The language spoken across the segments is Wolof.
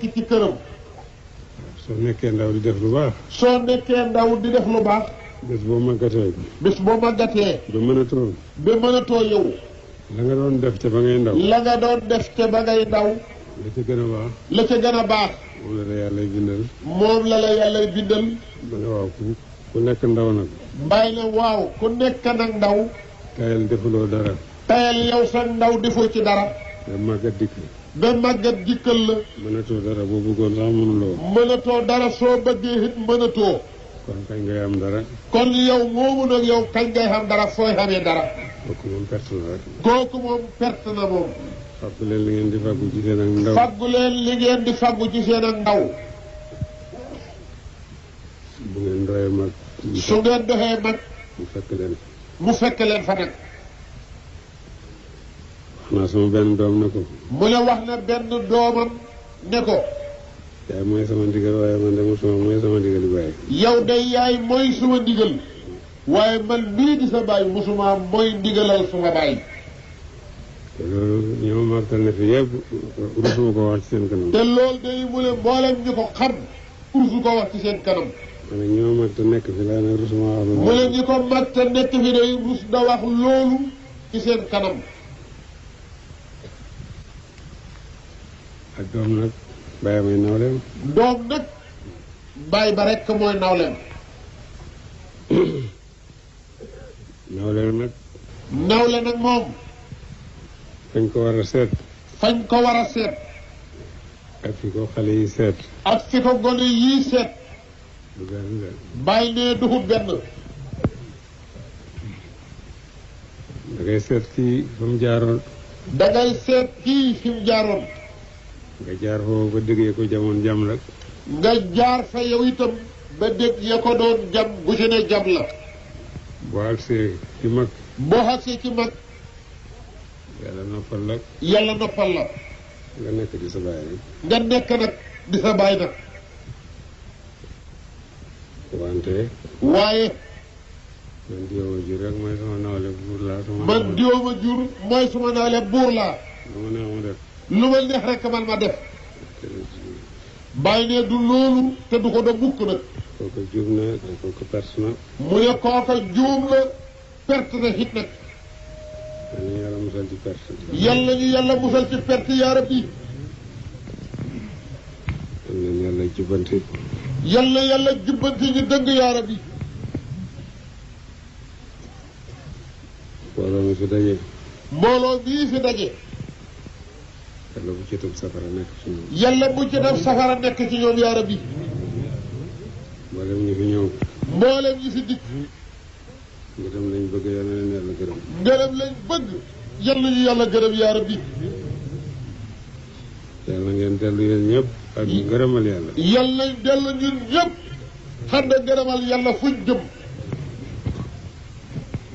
ci këram. soo nekkee ndaw di def lu baax. soo nekkee ndaw di def lu baax. bés boo màggatee. bés boo màggatee. ba mënatoo. ba mënatoo yow. la nga doon def te ba ngay ndaw. la nga doon def te ba ngay ndaw. la ca gën a baax. la ca gën a baax. moom la la yàlla bindal. moom la la yàlla bindal. ma ne waaw ku nekk ndaw nag. bàyyi na waaw ku nekk nag ndaw. tayal defuloo dara. tayal yow sa ndaw defoo ci dara. nga màggat dikk. ba màggat dikkal la. mënatoo dara boo bëggoon sax mënuloo. mënatoo dara soo bëggee it mënatoo. kon kañ ngay am dara. kon yow moomu nag yow kañ ngay xam dara fooy xamee dara. kooku moom perte la rek. kooku moom perte na moom. fàggu leen li ngeen di fàggu ci seen ak ndaw. fàggu leen li ngeen di fàggu ci seen ak ndaw. bu ngeen doyee mag. su ngeen doxee mag. mu fekk leen. mu fekk leen fa nag. wax naa sama benn doom ne ko. mu ne wax na benn doomam ne ko. yaay mooy sama ndigal waaye man de mosuma mooy sama ndigal yu bàyyi. yow day yaay mooy suma ndigal. waaye man mii di sa baay mosuma mooy ndigalal suma baay. te loolu ñi ma màggal ne fi yëpp rusuma ko wax ci seen kanam. te loolu day mu ne mboolem ñu ko xam rusu ko wax ci seen kanam. ma ne ñi ma mag te nekk fi laa ne rusuma wax loolu. mu ne ñi ko mag te nekk fi day rus da wax loolu ci seen kanam. ak doom nag bàyyi may nawleem. doom nag bàyyi ba rekk mooy nawleem. nawleem nag. nawle nag moom. fañ ko war a seet. fañ ko war a seet. ak fi ko xale yi seet. ak fi ko gone yii seet. du benn de. bàyyi nee duxut benn. da ngay seet kii fa mu jaaroon. dangay seet kii fi mu jaaroon. nga jaar foofu ba déggee ko jamoon jam la. nga jaar fa yow itam ba dégg ya ko doon jam bu ci ne jam la. boo agsee ci mag. boo agsee ci mag. yàlla noppal la. yàlla noppal la. nga nekk di sa baay rek. nga nekk nag di sa baay nag. wante. waaye. man diwoo ma jur rek mooy sama nawle buur laa. man diwoo ma jur mooy sama nawle buur laa. lu ma neex ma def. lu ma neex rek man ma def. bàyyi ne du loolu te du ko doon mukk nag. kooku juum na te kooku perte na. mu ne kooka juum la perte na hit nag. yal na yàlla musal ci perte. yàlla ñu yàlla musal ci perte yaa rabbi. yal na yàlla jubbanti. yàlla jubbanti ñu dëng yaa rabbi. mbooloo mi fi daje. mbooloo bii fi daje. yàlla bu ci tëb safara nekk ci ñoom. yàlla bu ci def safara nekk ci ñoom yaa rabbi. mboolem ñi fi ñëw. mboolem ñi fi dikk. ngërëm lañ bëgg yal na leen yàlla gërëm. ngërëm lañ bëgg. yàlla ñu yàlla gërëm yaa rabbi. yàlla ngeen dellu yéen ñëpp ak ngërëmal yàlla. yàlla dellu ñun ñëpp. xam ne ngërëmal yàlla fuñ jëm.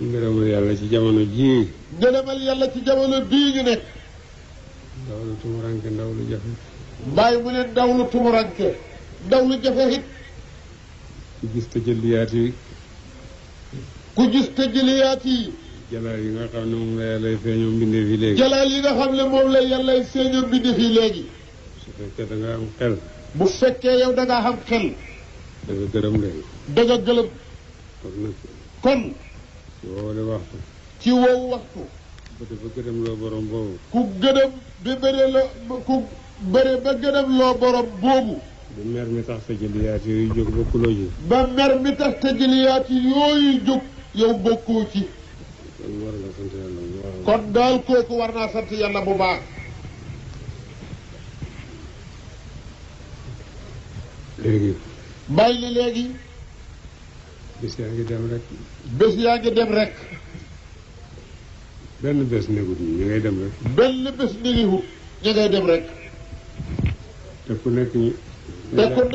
ngërëmal yàlla ci jamono jii. ngërëmal yàlla ci jamono bii ñu nekk. ndaw lu tumuranke ndaw lu jafe. bàyyi mu ne ndaw lu tumuranke ndaw lu jafe it. ku gis te jëliyaat yi. ku gis te jëliyaat yi. jalaal yi nga xam ne moom la yàlla feeñoo mbindee fi léegi. jalaal yi nga xam ne moom la yàlla feeñoo mbindee fi léegi. su fekkee da nga am xel. bu fekkee yow da ngaa xam xel. da nga gërëm leen. da nga gëlëm. kon nag. kon. ci woowale waxtu. ci woowu waxtu. ba dafa gërëm loo borom boobu. ku gëdëm bi bëre la ku bëre ba gëdëm loo borom boobu. ba mer mi tax sa jëliyaat yooyu jóg bokkuloo ji. ba mer mi tax te jëliyaat yooyu jóg yow bokkoo ci. kon war nga sant yàlla bu baax. kon daal kooku war naa sant yàlla bu baax. léegi. bàyyi li léegi. bés yaa ngi dem rek. bés yaa ngi dem rek. benn bés negut ñi ñu ngay dem rek. benn bés négiwut ña ngay dem rek. te ku nekk ñi. te ku nekk